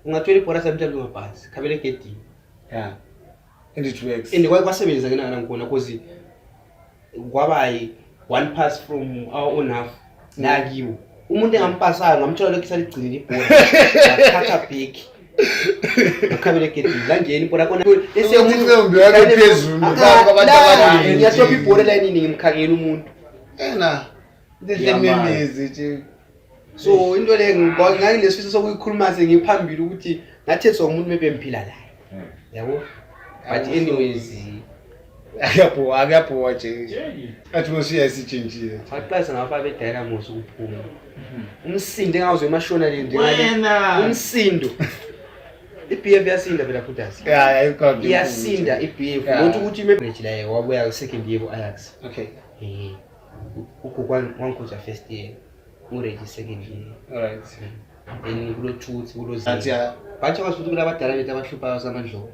ungathola ibhora sometimes ungabhasi khabele egedini yeah and it works and kwasebenza ke nana ngikona cause kwabayi one pass from our own half nakiwo umuntu engampasanga ngamthola lokho isaligcinile ibhora akhatha back akhabele egedini kanjeni ibhora kona eseumbi wake phezulu kwabantu abaningi ngiyastop ibhora line ngimkhangela umuntu ena lesememezi nje so into le ngake lesifisa sokuyikhuluma sengiphambili ukuthi ngathethwa umuntu maybe emphila naye yabo but anyways akuyapho nje atmosphere isichangeile aqalisa ngafa be dynamos ukuphuma umsindo engawuzwe emashona le njengale umsindo iBF yasinda phela futhi asi iyasinda iBF ukuthi ukuthi image la wabuya second year Ajax okay ukukwan wankuza first year uready second year alright then kulo truth kulo zinto bathi kwasuthi kulabadala bethu abahluphayo samandlo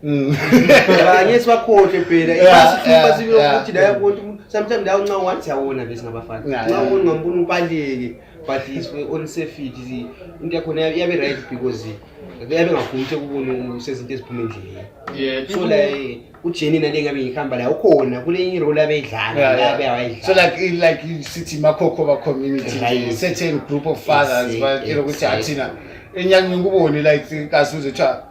abanye sibakhohle phela ibasihlupha sibilo ukuthi la yabona sometimes la unca wathi yawona bese ngabafana nxa ubona ngambona ubaleke but is on safe into yakho yabe right because yabe ngafuni ukubona usezinto eziphuma endleleni so la uJenina lengabe ngihamba la ukhona kule role abedlala yabe awayidlala so like city makhokho community certain group of fathers but ukuthi athina enyanga ngikubone like kasuze cha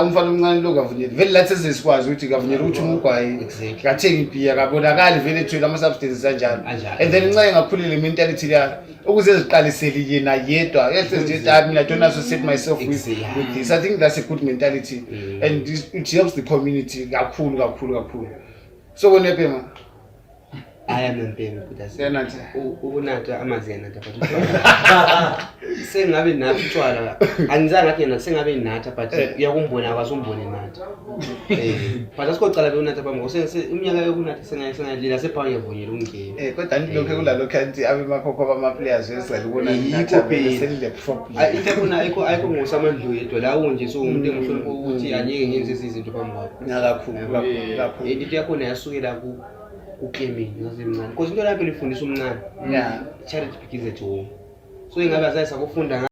umfana omncane lo kavunyela vele lathi sesikwazi ukuthi kavunyela ukuthi umugwayi ngathenga ibhiya kabonakali vele ethola ama substances kanjalo and then nxa engakhulile mentality yakhe ukuze eziqalisele yena yedwa yathi nje I don't associate myself with this. I think that's a good mentality and it helps the community kakhulu so when you I am empemi kudasi senathi ukunatha amazena but sengabe nathi utshwala angizange ngathi yena sengabe natha but uyakumbona abazombone nathi but asikocala beunatha phambi iminyaka yokunatha sengayilila sephawu yavunyela ungene kodwa lokho kulalo kanti abe makhokho bama players esela ukubona natha selile properly ayikho ngosamandlo yedwa la unje so umuntu engihlonipha ukuthi anyeke ngenze izinto phambi kwakho kakhulu into yakho yasukela ku uklemini ngasemncane because into lapho lifundisa umncane yeah charity begins at home so ingabe azayisa kufunda